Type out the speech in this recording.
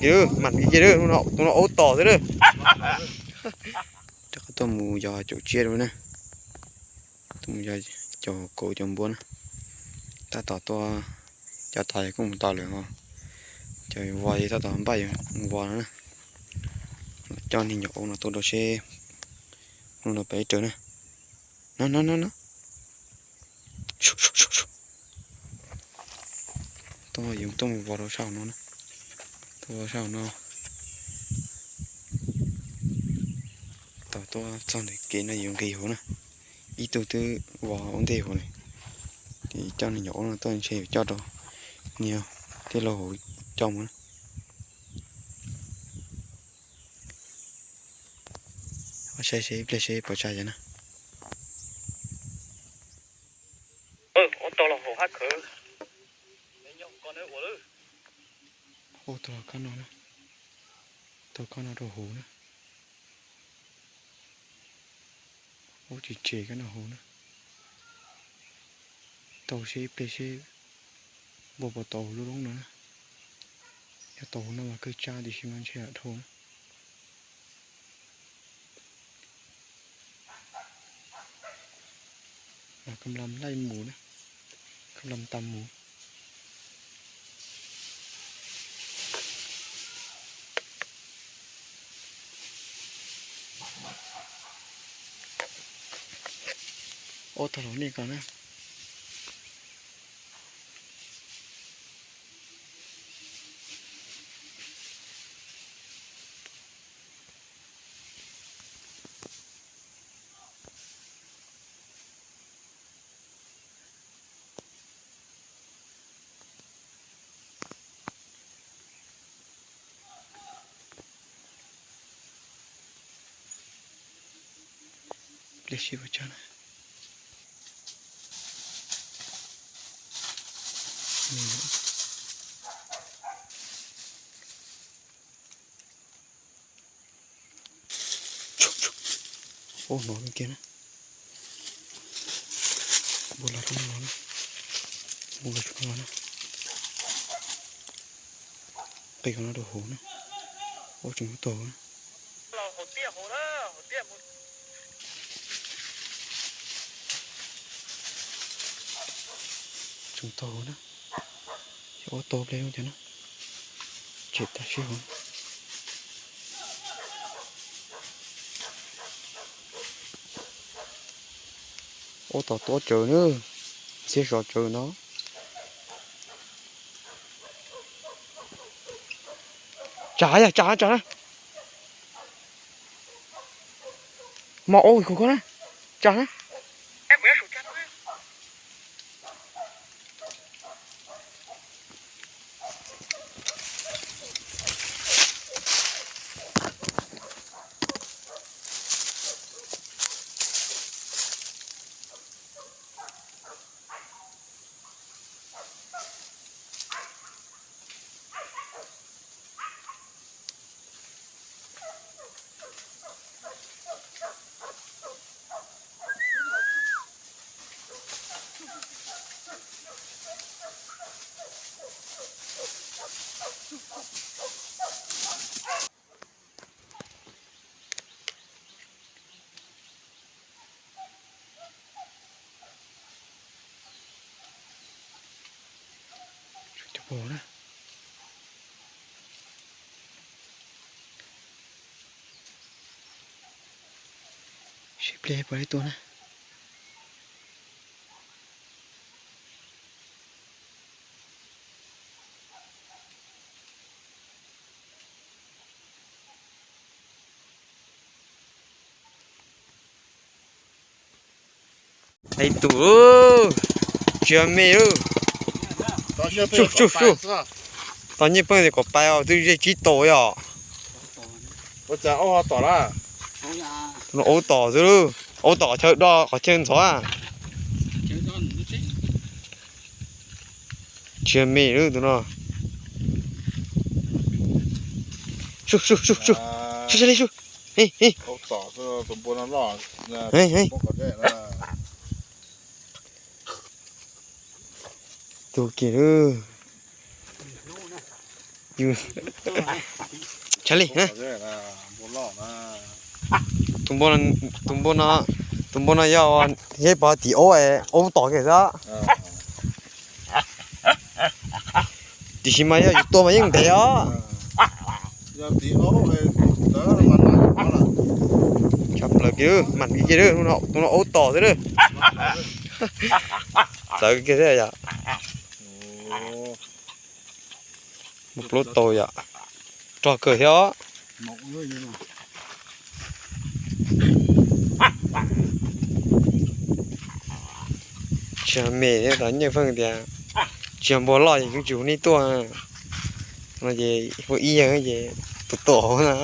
Mam kiag, tus no aub tom xwb na. Rov qab tuaj mus yos caum tsiaj dua na. Tuaj mus yos cov kauv cov npua na. Tab tom tuaj, cov tod kuj mus tod lawm os. Cov vos tab tom npaj yuav mus vos no na. Coj niag nyuam aub no tuaj rau seb hnub no peb ib raws na. No no no no. Tuaj yuav tuaj mus vos rau sab hauv no na. Tuaj vos sab hauv no. Tau tuaj txog ntawm kev no yuav nqis hauv na. Ib tug twb vos ua ntej hauv lawm. Ces coj niag nyuam aub no tuaj ntshe yuav coj rau niag tij laug hauv coj mus na. Saib seb ib pliag seb puas tsa yog na. Ua tau los kab no na, tau kab no rau hauv na. Ua tsis tsem kab no hauv na. Tau seb ib pliag seb npua puas tau hauv lub roob no na. Yog tau hauv no mas kawg tsa tiam sis mas ntshe lam dhau na. Mas kab lam laij mus na, kab lam tas mus. Ua tau los nej ko na. Pliag seb puas tsa na. Ub, hnov kiag na. Npua los rau no na. Npua los rau no na. Qis no rau hauv na. Ub, tseem ua tau na. Tseem tau hauv na. Yog ua tau ple no ces na. Tsem tag sib hauv. Ua tom tuav tsawv na. Ntxhiab sov tsawv no. Tsam yog tsam tsam na. Mos ua kuv ko na. Tsam na. Cov pog na. Seb pliag puas tuaj na. Ib tug, tsis me lawm. Tau nyiaj pheej tias kom pais os, twb ze tsib tau yom. Ua cas aub ho tom na? Tus no aub tom xwb, aub tom qhov chaw do qhov chaw ntxhov. Tsis me lawm tus no. Sub sub sub sub, sub sab li sub. Tus kiag lawm. Yus, tshaj li, tus npua, tus npua no, tus npua no yog yeb pov tim aub, aub tom kiag xwb. Tiam sis mas yog yus tua mas yeej ntev os. Tshaj plaws kiag, mas kiag, tus no aub tom xwb. Txawv kiag thiab yom. Mus plaub tau yom. Rog kawg thiab. Tsis me, tau Nyiaj Feej tias tsis yog npua loj ces yeej tsis hu nej tuaj no ces hu ib yawg ces tus tuam hauv na.